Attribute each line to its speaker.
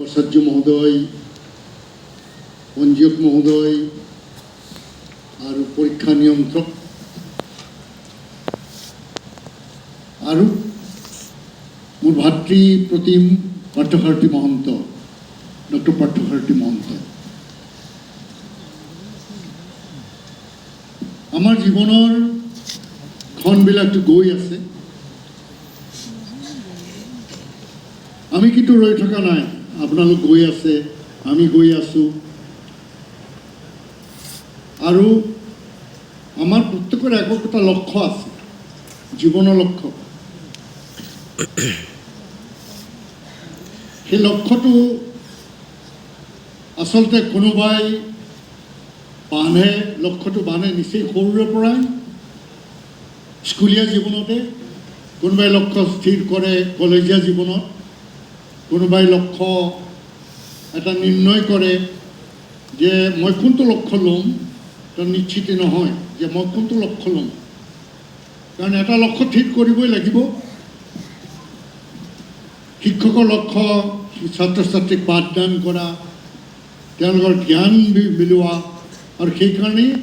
Speaker 1: উপাচাৰ্য মহোদয়, পঞ্জীয়ক মহোদয় আৰু পৰীক্ষা নিয়ন্ত্ৰক আৰু মোৰ ভাতৃ প্ৰতিম পাৰ্থসাৰথি মহন্ত, ডক্টৰ পাৰ্থসাৰথি মহন্ত। আমাৰ জীৱনৰ ক্ষণবিলাকতো গৈ আছে, আমি কিন্তু ৰৈ থকা নাই। আপোনালোক গৈ আছে, আমি গৈ আছোঁ আৰু আমাৰ প্ৰত্যেকৰে একোটা লক্ষ্য আছে, জীৱনৰ লক্ষ্য। সেই লক্ষ্যটো আচলতে কোনোবাই বান্ধে, লক্ষ্যটো বান্ধে নিচেই সৰুৰে পৰাই, স্কুলীয়া জীৱনতে। কোনোবাই লক্ষ্য স্থিৰ কৰে কলেজীয়া জীৱনত, কোনোবাই লক্ষ্য এটা নিৰ্ণয় কৰে যে মই কোনটো লক্ষ্য ল'ম, তো নিশ্চিত নহয় যে মই কোনটো লক্ষ্য ল'ম, কাৰণ এটা লক্ষ্য ঠিক কৰিবই লাগিব। শিক্ষকৰ লক্ষ্য ছাত্ৰ ছাত্ৰীক পাঠদান কৰা, তেওঁলোকৰ জ্ঞান বিলোৱা, আৰু সেইকাৰণেই